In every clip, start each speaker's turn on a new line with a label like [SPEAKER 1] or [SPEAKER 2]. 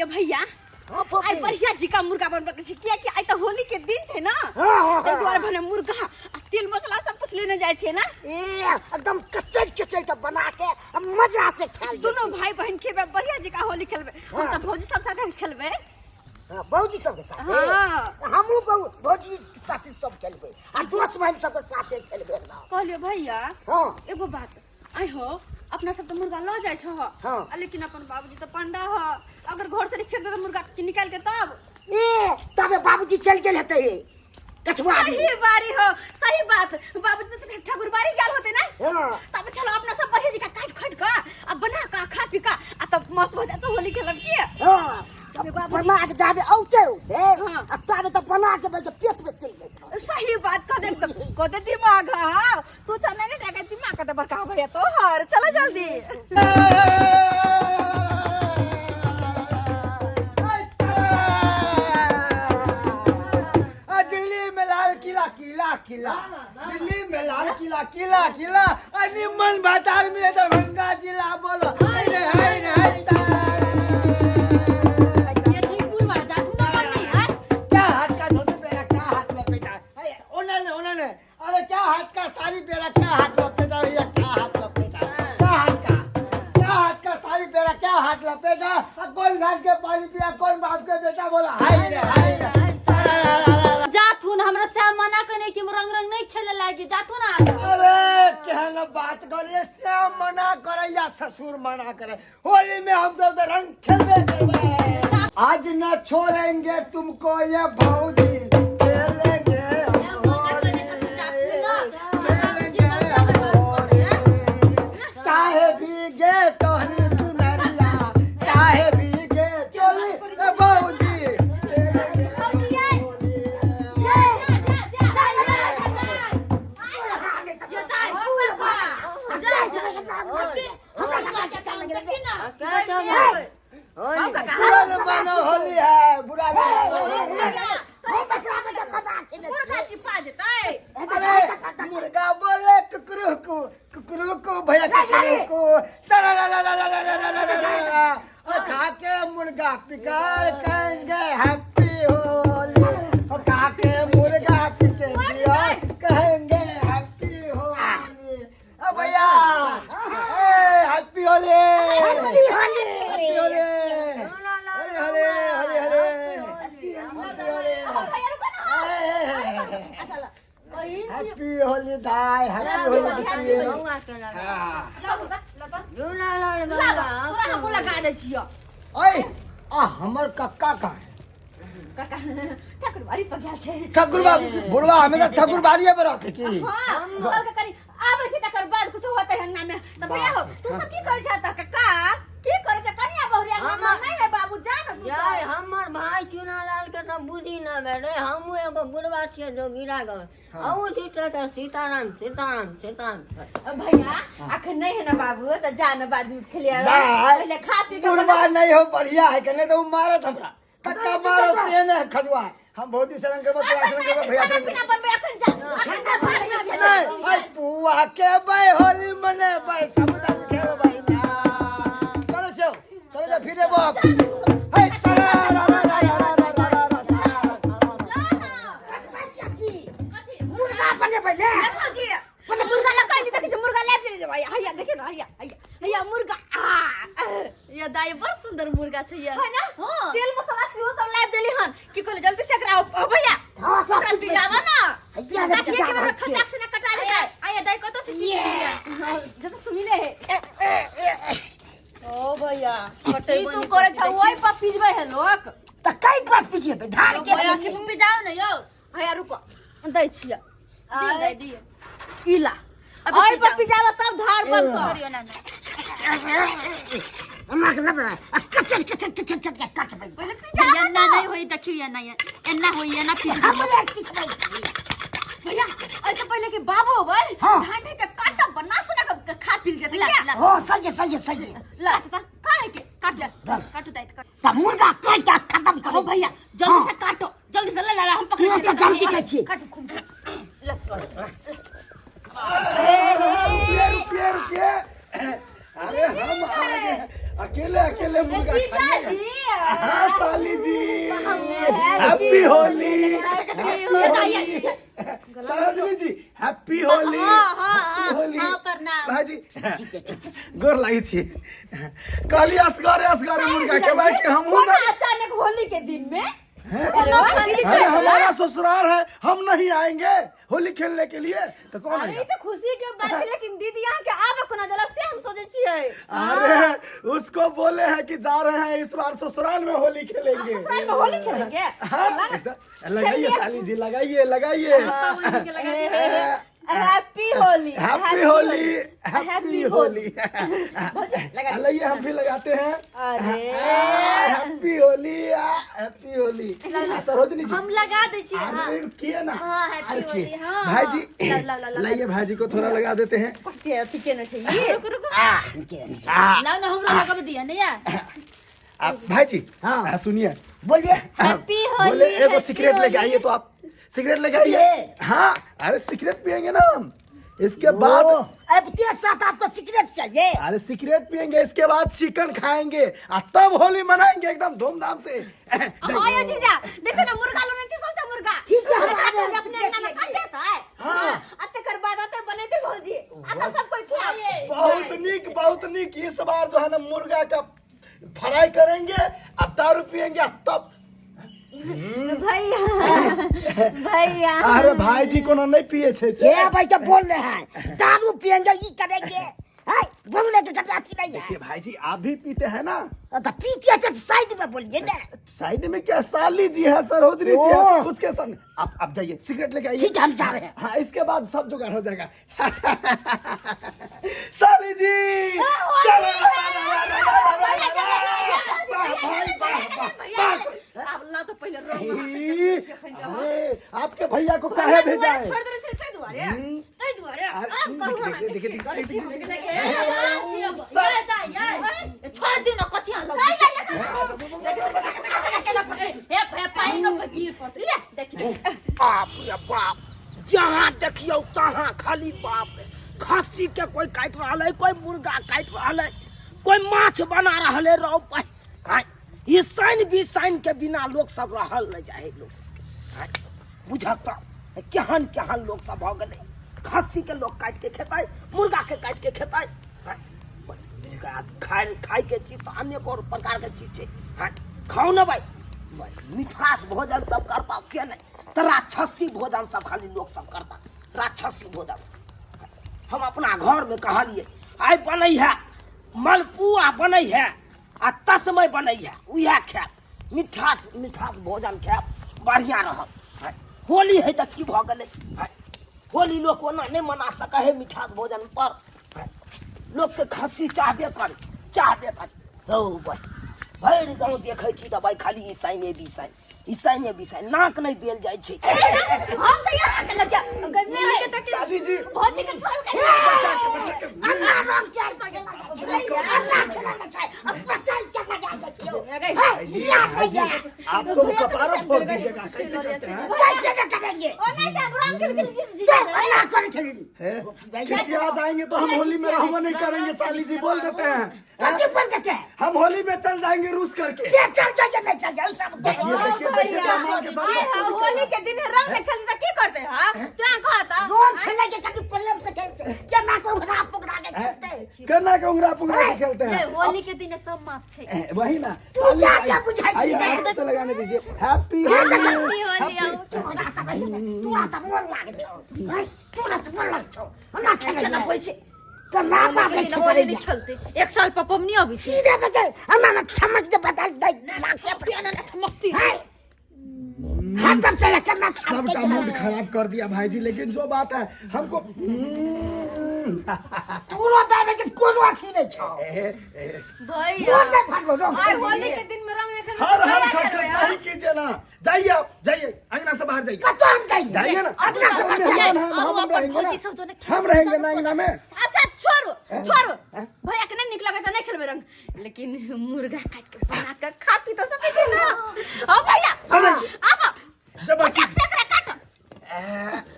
[SPEAKER 1] ये भैया,
[SPEAKER 2] हाँ, पप्पी।
[SPEAKER 1] आइ बढ़िया जी का मुर्गा बनबे के छै, कियाकि आइ तऽ होली के दिन छै ना।
[SPEAKER 2] हाँ, हाँ,
[SPEAKER 1] ताहि दुआरे
[SPEAKER 2] हाँ।
[SPEAKER 1] भने मुर्गा आ तेल मसाला सब कुछ लेने जाइ छै ना।
[SPEAKER 2] ए, एकदम कचर कचर के बना के आ मजा से खायल जेतै।
[SPEAKER 1] दुनू भाई बहन खेबै, बढ़िया जी का होली खेलबै। हम
[SPEAKER 2] हाँ।
[SPEAKER 1] तऽ भौजी सब साथे खेलबै।
[SPEAKER 2] हाँ, भौजी सबके साथे।
[SPEAKER 1] हाँ।
[SPEAKER 2] हमहूँ भौजी के साथे सब खेलबै आ दोस्त बहिन सबके साथे खेलबै ना।
[SPEAKER 1] कहलियो भैया,
[SPEAKER 2] हाँ।
[SPEAKER 1] एगो बात आइ हो, अपना सब तऽ मुर्गा लऽ जाइ छह।
[SPEAKER 2] हाँ।
[SPEAKER 1] आ लेकिन अपन बाबूजी तऽ पंडा ह, अगर घर से फेंक दे मुर्गा के निकाल के तब?
[SPEAKER 2] ए, तबे बाबूजी चल गेल हेतै कछुआरी।
[SPEAKER 1] सही बारी हो, सही बात। बाबूजी तऽ ठाकुरबाड़ी गेल होते ना।
[SPEAKER 2] हाँ।
[SPEAKER 1] तब चलो अपना सब बढ़िया जकाँ काटि खोटि कऽ आ बना कऽ खा पी कऽ आ तब मस्त भऽ जायत, होली खेलब की।
[SPEAKER 2] हाँ।
[SPEAKER 1] तबे बाबूजी-
[SPEAKER 2] बना के जाबे औते औते
[SPEAKER 1] हाँ।
[SPEAKER 2] आ ताबे तऽ बना के बैठ पेट में चलि जेतै।
[SPEAKER 1] सही बात कह दे, कह दे दिमाग। हाँ, तू चना नहीं टाका दिमाग का तो बड़का हो गया तो हर। चलो जल्दी।
[SPEAKER 3] आ, दिल्ली में लाल किला किला किला, दिल्ली में लाल किला किला किला, आ निमन बाजार मिले दरभंगा जिला। बोलो हाय रे हाय रे हाय।
[SPEAKER 4] ये ठीक बुढ़वा जाथु ना पन्नी है।
[SPEAKER 3] क्या हाथ का धोती पेरा, क्या हाथ लपेटा है उन्होंने उन्होंने। अरे क्या हाथ का साड़ी पेरा, क्या हाथ लपेटा भैया, क्या हाथ लपेटा, क्या हाथ का, क्या हाथ का साड़ी पेरा, क्या हाथ लपेटा, आ कौन घाट के पानी पिया, कौन बाप के बेटा। बोला हाय रे हाय रे सारा रा रा रा रा।
[SPEAKER 4] जाथुन, हमरा से मना कने कि रंग रंग नहीं खेले लागी, जाथुन आज।
[SPEAKER 3] अरे केहन बात करे, श्याम मना करे या ससुर मना करे, होली में हम सब रंग खेलबे करबै। आज न छोड़ेंगे तुमको ये भौजी, खेलेंगे हम होली, खेलेंगे हम होली। चाहे भीगे तोहरी चुनरिया, चाहे भीगे चोली ए भौजी, खेलेंगे हम होली। बुरा न मानो, होली है, बुरा न मानो, होली है।
[SPEAKER 1] मुर्गा चिपा जेतै।
[SPEAKER 3] अरे मुर्गा बोले कुकरू को, कुकरू को भैया, कुकरू को सरा रा रा रा रा रा रा रा रा रा। और खा के मुर्गा पिकार कहेंगे हैप्पी होली, और खा के मुर्गा पिके बियर कहेंगे हैप्पी होली। ओ भैया, ए happy Holi,
[SPEAKER 2] happy Holi.
[SPEAKER 3] Happy Holi, Hare Hare Hare Hare, happy Holi.
[SPEAKER 1] भैया रुको ना। अच्छा ला। बहिन छी।
[SPEAKER 3] हैप्पी होली दाई, हैप्पी होली बेटी। हाँ।
[SPEAKER 1] लाबा, तोरा हम लगा दै छियौ।
[SPEAKER 3] ओए, आ हमर कक्का कहाँ है?
[SPEAKER 1] काका ठाकुरबाड़ी पर गेल छै।
[SPEAKER 3] ठाकुर बाबू बुढ़वा हमेशा ठाकुर बाड़िए पर रहते की?
[SPEAKER 1] हाँ, घर के करी आबै छै तकर बाद कुछो होतै हन्ना में। तऽ भैया हो, तू सब की करै छ तऽ काका? की करै छ कनिया बहुरिया अंगना में? नहीं है बाबू, जा न तू
[SPEAKER 5] यार
[SPEAKER 1] सब।
[SPEAKER 5] हमर भाई चुनालाल के तऽ बुद्धि न भेलै। हमहूँ एगो बुढ़वा छियै जो गिरा गए अहूँ छियै तऽ सीताराम सीताराम सीताराम।
[SPEAKER 1] भैया अखन नहीं है ना बाबू, तऽ जा न बाद में खेलिया।
[SPEAKER 3] दाइ,
[SPEAKER 1] पहिले खा पी के
[SPEAKER 3] बुढ़वा नहीं हो, बढ़िया है के नहीं तो उ मारत हमरा। कक्का मारो तेने है खजुआ। हम बहुत ही शरण करबो, तोरा शरण करबो, भैया
[SPEAKER 1] खाना
[SPEAKER 3] शरण
[SPEAKER 1] पीना
[SPEAKER 3] करबो।
[SPEAKER 1] बनबै अखन जा, अखन जा भात ना भेजै।
[SPEAKER 3] नहीं, आई पुआ के बै होली मने बै सब दारू खेलो भाई ना। चलो चलो चलो जा फिरे बाप। हे चला रा रा रा रा रा रा रा रा रा।
[SPEAKER 2] मुर्गा बनेबै ले।
[SPEAKER 1] ए भौजी, मुर्गा लगा के देखै छी, मुर्गा लाबि देबै हैया, हैया देखियौ न, हैया हैया हैया मुर्गा आ
[SPEAKER 4] ये दाई बड़ सुंदर मुर्गा छै ये।
[SPEAKER 1] है ना?
[SPEAKER 4] हाँ।
[SPEAKER 1] तेल मसाला सेहो सब लाबि देली हन। की कहले, जल्दी से एकरा ओ भैया,
[SPEAKER 2] हाँ, सब
[SPEAKER 1] ओकरा
[SPEAKER 2] कुछ
[SPEAKER 1] पिजावा ना।
[SPEAKER 2] हैया ने
[SPEAKER 1] ताकि एक
[SPEAKER 2] पिजावा
[SPEAKER 1] बेर
[SPEAKER 2] छियै।
[SPEAKER 1] खचाक से ना कटा जेतै।
[SPEAKER 4] आया दाई, कतऽ से सीखलियै?
[SPEAKER 1] हाँ, जतऽ से मिले है। ओ भैया,
[SPEAKER 4] कटै
[SPEAKER 1] की तू
[SPEAKER 4] बनी
[SPEAKER 1] करै छ? ओहि पर पिजबै है लोक।
[SPEAKER 2] तऽ कै पर पिजेबै धार के?
[SPEAKER 4] भैया छिप जाओ ने यौ।
[SPEAKER 1] हैया रुको, दै छियै।
[SPEAKER 4] दियौ दाई, दियौ।
[SPEAKER 1] ई ला।
[SPEAKER 4] अभी
[SPEAKER 1] ओहि पर
[SPEAKER 4] पिजाओ।
[SPEAKER 1] पिजावा तब धार बनतो।
[SPEAKER 4] करियौ ना ना।
[SPEAKER 2] हमरा के लेबै आ कचर कचर कचर कचर कटबै।
[SPEAKER 1] पहिले पिजावा।
[SPEAKER 4] एना नहीं होई, देखियौ, एना एना होई, एना पीस।
[SPEAKER 2] हमरे सिखबै छी।
[SPEAKER 1] भैया, ऐसे पहिले के बाबू होबै,
[SPEAKER 2] हाँ।
[SPEAKER 1] धान के काटा बना सुना के खा पी जेतै।
[SPEAKER 4] ला,
[SPEAKER 1] क्या?
[SPEAKER 4] ला।
[SPEAKER 2] हो, सही है, सही है, सही है।
[SPEAKER 1] ला काहे के काट जा।
[SPEAKER 4] काटू दाई, काटू।
[SPEAKER 2] तऽ मुर्गा काटि कऽ खत्म करै
[SPEAKER 1] हो भैया, जल्दी
[SPEAKER 2] हाँ।
[SPEAKER 1] से काटो, जल्दी से। ले ला ला, हम पकड़
[SPEAKER 2] किया
[SPEAKER 1] के
[SPEAKER 2] तऽ जल्दी कहै छी।
[SPEAKER 4] काटू खूब।
[SPEAKER 1] ला।
[SPEAKER 3] रुकिए रुकिए रुकिए, अरे हम आ गए, अकेले अकेले मुर्गा
[SPEAKER 1] जीजा
[SPEAKER 3] खाइए।
[SPEAKER 1] जी।
[SPEAKER 6] साली जी, हैप्पी होली, हैप्पी होली सरोजनी जी, हैप्पी होली।
[SPEAKER 4] हाँ, हाँ,
[SPEAKER 6] हैप्पी होली।
[SPEAKER 4] हाँ, प्रणाम।
[SPEAKER 6] भाईजी गोर लागै छी। कहली असगरे असगरे मुर्गा खेबै के हमहूँ
[SPEAKER 1] कोना अचानक होली के दिन में? अरे वाह, दीदी
[SPEAKER 6] अरे
[SPEAKER 1] छोड़ देला।
[SPEAKER 6] हमारा ससुराल है, हम नहीं आएंगे होली खेलने के लिए तो कौन
[SPEAKER 1] अरे
[SPEAKER 6] आएगा?
[SPEAKER 1] ई तऽ खुशी के बात छै, लेकिन दीदी अहाँ के आबे कोना देलक से हम सोचै छियै।
[SPEAKER 6] अरे उसको बोले हैं कि जा रहे हैं इस बार ससुराल में होली खेलेंगे।
[SPEAKER 1] ससुराल में होली खेलेंगे?
[SPEAKER 6] हाँ, एकदम। लगाइए साली जी, लगाइए लगाइए।
[SPEAKER 1] Happy Holi,
[SPEAKER 6] happy Holi, happy Holi.
[SPEAKER 1] भौजी, लगा
[SPEAKER 6] लाइए हम भी लगाते हैं।
[SPEAKER 1] अरे
[SPEAKER 6] हैप्पी होली, हैप्पी होली सरोजनी जी।
[SPEAKER 4] हम लगा दै छी। हाँ।
[SPEAKER 6] अरे रुकिए ना।
[SPEAKER 4] हाँ, हैप्पी
[SPEAKER 6] अरे
[SPEAKER 4] होली, हाँ,
[SPEAKER 6] भाई
[SPEAKER 4] हाँ।
[SPEAKER 6] जी
[SPEAKER 4] लाओ, लाओ, लाओ, लाओ।
[SPEAKER 6] लाइए भाई को थोड़ा लगा देते हैं।
[SPEAKER 1] कते अथी केने छै ई?
[SPEAKER 4] रुकू रुकू, लाओ ना, हमरो लगाबे दिया ने यार।
[SPEAKER 6] आप भाई जी।
[SPEAKER 2] हाँ।
[SPEAKER 6] हाँ, सुनिए।
[SPEAKER 2] बोलिए।
[SPEAKER 4] हैप्पी होली।
[SPEAKER 6] बोले एगो
[SPEAKER 4] हैप्पी
[SPEAKER 6] सिगरेट लेके
[SPEAKER 4] होली।
[SPEAKER 6] आइए तो आप सिगरेट लेके आइए।
[SPEAKER 2] सिगरेट?
[SPEAKER 6] हाँ, अरे सिगरेट पियेंगे ना हम इसके बाद।
[SPEAKER 2] ओ, अब के साथ आपको सिगरेट चाहिए?
[SPEAKER 6] अरे सिगरेट पियेंगे, इसके बाद चिकन खाएंगे और तब होली मनाएंगे एकदम धूमधाम से।
[SPEAKER 1] हाँ यो जीजा, देखो ना मुर्गा लोने छी, सबसे मुर्गा।
[SPEAKER 2] ठीक है, हम
[SPEAKER 1] अरे
[SPEAKER 2] आ रहे हैं
[SPEAKER 1] अपने
[SPEAKER 2] सिगरेट
[SPEAKER 1] अंगना में
[SPEAKER 2] लेके।
[SPEAKER 1] कट जाता है। हाँ, आ तकर बाद आते बनेते भौजी, आ तब सब कोई खियाए।
[SPEAKER 6] बहुत निक, बहुत निक। इस बार जो है ना मुर्गा का फ्राई करेंगे और दारू पियेंगे और तब
[SPEAKER 1] भैया भैया।
[SPEAKER 6] अरे भाई जी कोनो नहीं पिए छे से।
[SPEAKER 2] ये भाई तो बोल रहे हैं दारू पियेंगे, ये करेंगे, हैं? बोलने के कभी आती नहीं है।
[SPEAKER 6] देखिए भाई जी, आप भी पीते हैं ना?
[SPEAKER 2] तो पीते हैं तो साइड में बोलिए ना।
[SPEAKER 6] साइड में क्या, साली जी है, सरोजनी जी है,
[SPEAKER 2] ओ।
[SPEAKER 6] उसके सामने आप जाइए, सिगरेट लेके आइए।
[SPEAKER 2] ठीक है, हम जा रहे हैं।
[SPEAKER 6] हाँ, इसके बाद सब जुगाड़ हो जाएगा। साली जी, साली, वाह भाई वाह वाह वाह।
[SPEAKER 1] अब ला तो पहिले रंग।
[SPEAKER 6] ई, अरे आपके भैया को काहे भेजा है?
[SPEAKER 1] छोड़ देने छै ताहि दुआरे, ताहि दुआरे।
[SPEAKER 6] अरे,
[SPEAKER 1] आब कहू हमरा।
[SPEAKER 6] देखिए, देखिए, देखिए, देखिए।
[SPEAKER 4] ए, बात छी अब। ये दाइ, ये। छोड़ दियो ना, कथी अहाँ लग हे हे पानि न गिर पड़तै।
[SPEAKER 1] ले देखी देखी।
[SPEAKER 2] बाप रे बाप, जहाँ देखियौ तहाँ खाली बाप रे खस्सी के कोई काटि रहल है, कोई मुर्गा काटि रहल है, कोई माछ बना रहल है। रौ भाई, आँय, ई साइन भी साइन के बिना लोक सब रहल नहि जाइ है लोक सबके। आँय, बुझक तऽ केहन केहन लोक सब भऽ गेलै। खस्सी के लोक काटि के खेतै, मुर्गा के काटि के खेतै। आँय, खाय खाय के चीज तऽ अनेक और प्रकार के चीज छै। आँय, खाउ ने भाई, मिठास भोजन सब करता से नहि तऽ राक्षसी भोजन सब खाली लोक सब करता, राक्षसी भोजन सब। हम अपना घर में कहलिए आइ बनै है मलपुआ बनै है आ तस्मै बनै है, उएह खायब, मिठास मिठास भोजन खायब, बढ़िआँ रहत। आँय, होली है तऽ की भऽ गेलै? आँय, होली लोक ओना नहि मना सकै है मिठास भोजन पर। आँय, लोकके खस्सी चाहबे करी, चाहबे करी। रौ भाइ, भरि गाँव देखै छी तऽ भाइ खाली ईसाइने बिसाइन, ईसाइने बिसाइन, नाक नहि देल जाइ छै।
[SPEAKER 1] हम तऽ यहाँ के लग जा गई
[SPEAKER 6] साली जी।
[SPEAKER 1] भौजी के छोड़ के
[SPEAKER 2] अन्ना रंग के अन्ना खेलना छै, अब पता ही क्या लगा देखियो।
[SPEAKER 6] भाई जी, भाई जी, आप तो कपार फोड़ दीजिएगा, कैसे करते हैं?
[SPEAKER 2] कैसे न करेंगे?
[SPEAKER 1] ओ नहीं तऽ रंग खेले छली जी जी।
[SPEAKER 2] अन्ना करे छली।
[SPEAKER 6] हैं? किसी आ जाएंगे तो हम होली में रहना नहीं करेंगे साली जी, बोल देते हैं।
[SPEAKER 2] कथी बोल देते हैं?
[SPEAKER 6] हम होली में चल जाएंगे रूस करके।
[SPEAKER 2] से चल जाइए, नहीं चल जाइए सब।
[SPEAKER 6] देखिए देखिए देखिए, ब्राह्मण के साथ
[SPEAKER 1] आय
[SPEAKER 6] बदतमीजी कर
[SPEAKER 1] होली के दिन रंग नहीं खेली तऽ की करते? हां, तू कहता
[SPEAKER 2] रोज खेलेंगे कभी प्रेम से खेलते, क्या ना को उघरा पुघरा के खेलते
[SPEAKER 6] है। कन्ना के उंगरा पुंगरा के खेलते हैं।
[SPEAKER 4] होली के दिन सब माफ छै।
[SPEAKER 6] वही ना।
[SPEAKER 2] तू
[SPEAKER 6] साली
[SPEAKER 2] क्या
[SPEAKER 6] आइए,
[SPEAKER 2] क्या बुझाई छी?
[SPEAKER 6] आइए, आराम से लगाने दीजिए। Happy Holi,
[SPEAKER 4] happy Holi.
[SPEAKER 6] Happy.
[SPEAKER 4] आउ।
[SPEAKER 2] तोरा तऽ तोरा तऽ मोन लागै छौ, हैं? तोरा तऽ मोन लागै छौ अन्ना खेलै
[SPEAKER 1] केना होइ छै?
[SPEAKER 2] तऽ ना बाजै छै।
[SPEAKER 4] होली नहि खेलतै, एक साल पर पबनी अबै छै।
[SPEAKER 2] सीधे बदल अन्ना ना समझ के बदल दे दिमाग से।
[SPEAKER 4] ना ना चमकती।
[SPEAKER 2] हैं? हरदम चले करना।
[SPEAKER 6] सबका मूड खराब कर दिया भाई जी, लेकिन जो बात है हमको
[SPEAKER 2] तोरो दावे के कोनो अथी नहीं छौ।
[SPEAKER 4] भैया
[SPEAKER 2] मोन नहीं भरलो रंग।
[SPEAKER 1] आय होली के दिन में रंग नहीं खेलबै
[SPEAKER 6] हर हर
[SPEAKER 1] तऽ
[SPEAKER 6] खट
[SPEAKER 1] खेलबै?
[SPEAKER 6] खट नहीं कीजिए ना। जाइए आप, जाइए अंगना से बाहर जाइए।
[SPEAKER 2] कतौ हम जाइए?
[SPEAKER 6] जाइए ना।
[SPEAKER 2] अपना से
[SPEAKER 6] हम
[SPEAKER 2] बाहर
[SPEAKER 6] मेहमान
[SPEAKER 2] जाइए।
[SPEAKER 6] हैं, हम
[SPEAKER 4] अब अपन
[SPEAKER 6] रहेंगे
[SPEAKER 4] भौजी सब जो
[SPEAKER 6] ना,
[SPEAKER 4] ने खेलतै,
[SPEAKER 6] हम रहेंगे ना अंगना में।
[SPEAKER 1] अच्छा छोड़ो छोड़ो, भैया के नहीं निक लगे तऽ नहीं खेलबै रंग, लेकिन मुर्गा काट के बना के खा पी तऽ सकै छी ना? ओ भैया, आब
[SPEAKER 6] जब
[SPEAKER 1] फटाक से एकरा काट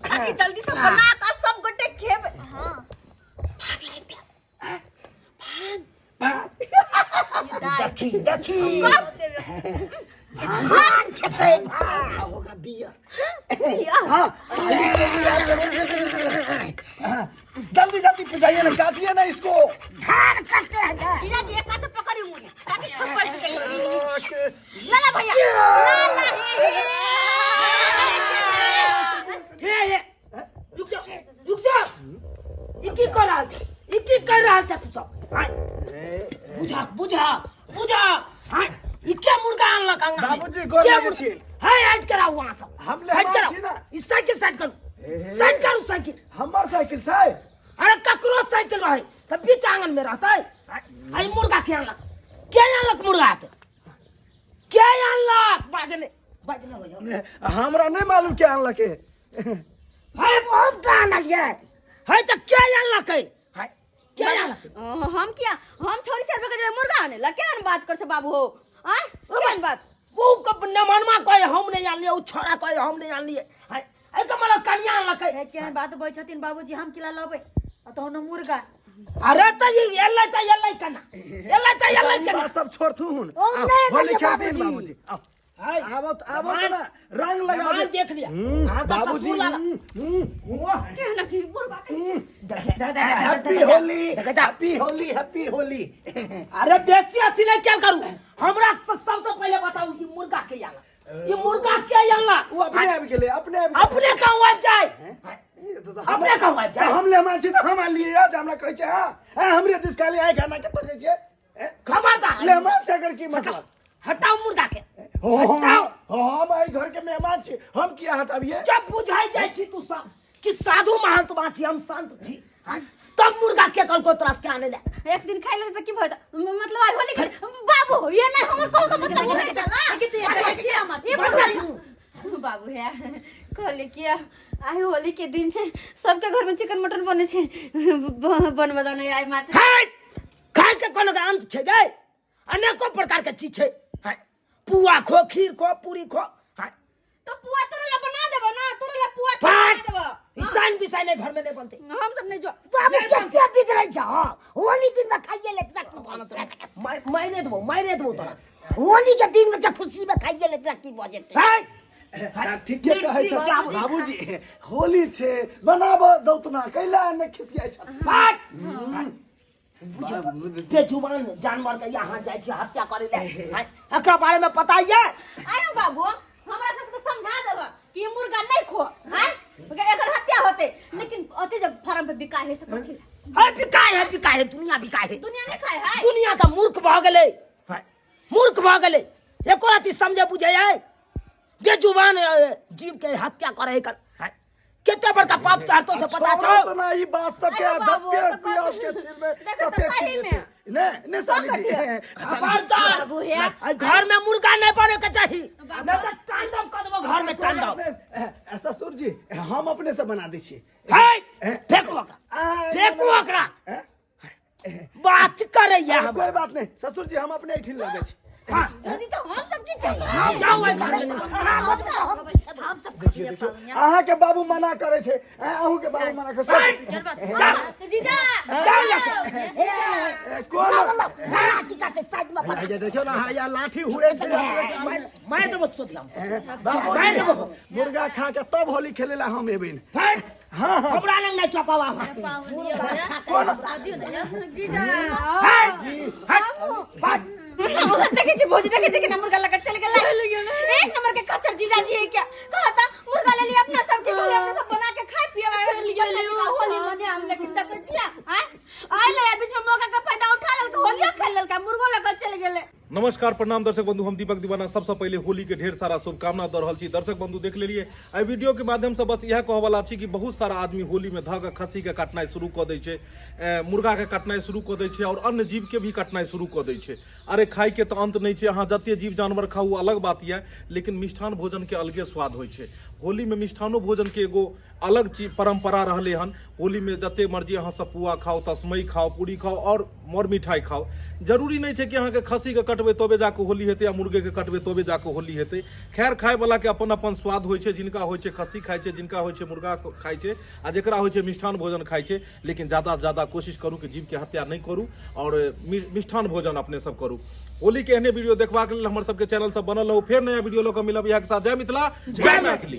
[SPEAKER 1] ताकि जल्दी से बना के सब गोटे खेबै।
[SPEAKER 4] हाँ।
[SPEAKER 2] देखी देखी।
[SPEAKER 3] भांग खेतै अच्छा होगा बियर।
[SPEAKER 6] हाँ साली के भी हाँ, जल्दी जल्दी जाइए ना, काटिए ना इसको।
[SPEAKER 3] धान कटते हैं ना।
[SPEAKER 1] जीजा जी एक हाथ पकड़ी मुझे ताकि छप्पड़ के ना ना भैया ना ना हे
[SPEAKER 2] हे हे रुक जाओ रुक जाओ। ई की कर रहल छै, ई की कर रहल छै तू सब? आय बुझा बुझा बुझा। आय ई के मुर्गा आनलक अंगना में?
[SPEAKER 6] बाबूजी, गोर
[SPEAKER 2] के
[SPEAKER 6] लागै
[SPEAKER 2] मुर्गा?
[SPEAKER 6] छी।
[SPEAKER 2] हे हट कराउ वहां सब।
[SPEAKER 6] हम
[SPEAKER 2] हट
[SPEAKER 6] लेमान
[SPEAKER 2] कराउ।
[SPEAKER 6] छी ना।
[SPEAKER 2] ई साइकिल साइड करू, साइड करू साइकिल।
[SPEAKER 6] हमर साइकिल छै?
[SPEAKER 2] अरे ककरो साइकिल रहे त बीच आंगन में रहतै। आय मुर्गा के आनलक? के आनलक मुर्गा? त के आनलक? बाजने बाजने हो जाओ।
[SPEAKER 6] हमरा नहीं मालूम के आनलक है।
[SPEAKER 2] हे
[SPEAKER 3] हम कहाँ आनलियै?
[SPEAKER 2] हे त के आनलक है? हे के आनलक?
[SPEAKER 1] हम किया हम छोरी सर पे के मुर्गा आने ला केहन बात कर छे बाबू हो? आय केहन बात?
[SPEAKER 2] वो कब नमनमा कहे हम नहीं आनलियै, उ छोरा कहे हम नहीं आनलियै। हे ए त मला कनिया आनलक है।
[SPEAKER 4] केहन बात बजै छथिन बाबूजी, हम किला लबै आ तहन मुर्गा।
[SPEAKER 2] अरे त ई एलै त एलै केना, एलै त एलै
[SPEAKER 6] ई
[SPEAKER 2] केना?
[SPEAKER 6] बात सब छोड़थुन।
[SPEAKER 3] ओ नहीं
[SPEAKER 6] होली
[SPEAKER 3] आनलियै
[SPEAKER 6] खेलथिन
[SPEAKER 3] बाबूजी।
[SPEAKER 6] बाबूजी। आओ।
[SPEAKER 2] हाय।
[SPEAKER 6] आबो आबो तो ना रंग लगा
[SPEAKER 2] मेहमान
[SPEAKER 6] दे।
[SPEAKER 2] देख लिया। हाँ, तो
[SPEAKER 6] बाबूजी,
[SPEAKER 2] ससुर लाला। वाह।
[SPEAKER 1] केहन की बुढ़बा के
[SPEAKER 6] happy Holi, happy Holi, happy Holi.
[SPEAKER 2] अरे बेसी अथी नहीं क्या करू, हमरा सबसे पहले बताऊ ई मुर्गा के आनलक, ई मुर्गा के आनलक?
[SPEAKER 6] ओ अपने आबि गेलै, अपने आबि गेलै।
[SPEAKER 2] अपने कहूँ आबि जाए, अपने कहूँ आबि जाए।
[SPEAKER 6] हम मेहमान छी त हम आनलियै जे हमरा कहै छै। हाँ हाँ, हमरे दिस खाली आइ खाना के तकै छै।
[SPEAKER 2] खबरदार
[SPEAKER 6] मेहमान छै एकर की मतलब?
[SPEAKER 2] हटाओ मुर्गा के,
[SPEAKER 6] हो, हो,
[SPEAKER 2] हटाओ।
[SPEAKER 6] हो, हम एहि घर के मेहमान छी, हम किया हटाबियै?
[SPEAKER 2] जब बुझाई जाइ छी तू सब कि साधु महात्मा छी, हम संत छी, हाँ, तब मुर्गा के कल को तोरा के आने ले।
[SPEAKER 1] एक दिन खाइ लेते त की भत मतलब? आइ होली के बाबू ये नहीं हमर कहू के मतलब बुझै छ ना।
[SPEAKER 4] के तऽ देखै छियै हम।
[SPEAKER 1] ई बाबू बाबू है कहले कि आइ होली के दिन छै, सबके घर में चिकन मटन बने छै, बनबे नहीं आइ मात्र।
[SPEAKER 2] खाय खाय के कोनो के अंत छै गै? अनेको प्रकार के चीज छै। हाँ, पुआ खो, खीर खो, पूरी खो। हाँ
[SPEAKER 1] तो पुआ तोरे ला बना देबो ना, तोरे ला पुआ तो बना
[SPEAKER 2] भाग।
[SPEAKER 1] देबो।
[SPEAKER 2] ईसान बिसाई नहीं घर में नहीं बनते।
[SPEAKER 1] हम सब नहीं जो
[SPEAKER 3] बाबू
[SPEAKER 2] नहीं बनते।
[SPEAKER 3] कते बिगड़ै छ? होली दिन में खाइए ले की बनत रहे?
[SPEAKER 2] मारे देबो, मारे देबो तोरा।
[SPEAKER 3] होली के दिन में जब खुशी में खाइए ले की भऽ जेतै?
[SPEAKER 2] हाय
[SPEAKER 6] ठीके कहै छै
[SPEAKER 2] चावल।
[SPEAKER 6] बाबूजी, होली छै, बनाब दौतना कैला ने खिसियाइ छै।
[SPEAKER 2] भाग। बेजुबान जानवर के यहाँ जाइ छी हत्या करे ले। हाय, एकरा बारे में पता ये?
[SPEAKER 1] आयो बाबू, हमरा सबके तो समझा देबो कि ई मुर्गा नहीं खो, हैं एकर हत्या होते, लेकिन ओते जब फार्म पे बिका है से कथी ला?
[SPEAKER 2] है बिकाय है, बिकाय है, दुनिया बिकाय है।
[SPEAKER 1] दुनिया नहीं खाए है।
[SPEAKER 2] दुनिया तऽ मूर्ख भऽ गेलै। हाय, मूर्ख भऽ गेलै, एको रति समझे बुझे है? बेजुबान जीव के हत्या करे है कर। हाय, कते बड़का पाप चढ़तो से पता
[SPEAKER 6] छोड़ो
[SPEAKER 2] छौ?
[SPEAKER 6] तो ना ई बात सब के
[SPEAKER 1] अरे बाबू,
[SPEAKER 6] धप्पे
[SPEAKER 1] तो
[SPEAKER 6] पियाज के छिल में
[SPEAKER 1] देखो तो
[SPEAKER 6] कते
[SPEAKER 1] सही
[SPEAKER 6] छिल
[SPEAKER 1] में।
[SPEAKER 6] जेतै। ने ने साली जी।
[SPEAKER 2] खबरदार।
[SPEAKER 1] बाबू हे।
[SPEAKER 2] आ घर में मुर्गा नहीं बने के चाही, नहीं तो तांडव कर देबो घर में, तांडव।
[SPEAKER 6] ससुर जी, हम अपने से बना दै छियै।
[SPEAKER 2] हे फेंकू ओकरा, फेंकू ओकरा। बात करैया हम।
[SPEAKER 6] कोई बात नहीं ससुर जी, हम अपने एहिठाम लऽ जाइ छी।
[SPEAKER 2] हाँ,
[SPEAKER 1] जी तो हम सब की चाहिए?
[SPEAKER 2] जाओ ओहि घर में।
[SPEAKER 4] हम सब
[SPEAKER 6] देखियौ देखियौ, अहाँके बाबू मना करै छै, अहूँ के बाबू मना करै छै।
[SPEAKER 1] जीजा
[SPEAKER 2] जाओ लके।
[SPEAKER 6] कोन
[SPEAKER 3] टीका के साइड में
[SPEAKER 6] हे, देखियौ ना, हैया लाठी हुड़ै छै।
[SPEAKER 2] मार देबो सोच हम।
[SPEAKER 6] बाबू
[SPEAKER 2] मारि देबो।
[SPEAKER 6] मुर्गा खा के तब होली खेले ला हम एबे।
[SPEAKER 2] फिर
[SPEAKER 6] हाँ हाँ,
[SPEAKER 2] हमरा लग नहीं चपावा।
[SPEAKER 1] जीजा
[SPEAKER 6] जी।
[SPEAKER 2] बात
[SPEAKER 1] देखे छी भौजी, देखे छी कि ना मुर्गा लगा चल गेला। एक नंबर के खच्चर जीजा जी है। क्या कहता मुर्गा ले लिया अपना सब के घरे, अपना सब बना के खाए पिए चल गेली होली मने हम, लेकिन देखे छी हां आइ ले बीच में मौका के फायदा उठा लेलक, होलियो खेल लेलक, मुर्गो लगा चल गेले।
[SPEAKER 7] नमस्कार प्रणाम दर्शक बंधु, हम दीपक दीवाना सबसे पहले होली के ढेर सारा शुभकामना दऽ रहल छी। दर्शक बंधु देख लेलिए एहि वीडियो के माध्यम से, बस इएह कहवला छी कि बहुत सारा आदमी होली में धऽ के खस्सी के काटनाइ शुरू कऽ दै छै, मुर्गा के काटनाइ शुरू कऽ दै छै और अन्य जीव के भी काटनाइ शुरू कऽ दै छै। अरे खाय के तऽ अंत नहि छै, अहाँ जते जीव जानवर खाउ अलग बात यऽ, लेकिन मिष्ठान भोजन के अलगे स्वाद होइ छै। होली में मिष्ठानो भोजन के एगो अलग चीज परंपरा रहलै हन। होली में जते मर्जी अहाँ सब पुआ खाउ, तस्मई खाउ, पूरी खाउ और मर मिठाई खाउ, जरूरी नहि छै कि अहाँके खस्सीके कटबै तबे जाकऽ होली हेतै आ मुर्गेके कटबै तबे जाकऽ होली हेतै। खैर, खायवलाके अपन अपन स्वाद होइ छै। जिनका होइ छै खस्सी खाइ छै, जिनका होइ छै मुर्गा खाइ छै, आ जकरा होइ छै मिष्ठान भोजन खाइ छै। लेकिन ज्यादासँ ज्यादा कोशिश करू कि जीवके हत्या नहि करू आओर मिष्ठान भोजन अपने सब करू। होली के एहने वीडियो देखबाक लेल हमर सबके चैनल सब बनल रहू। फेर नया वीडियो लऽ कऽ मिलब। इएह के साथ जय मिथिला, जय मैथिली।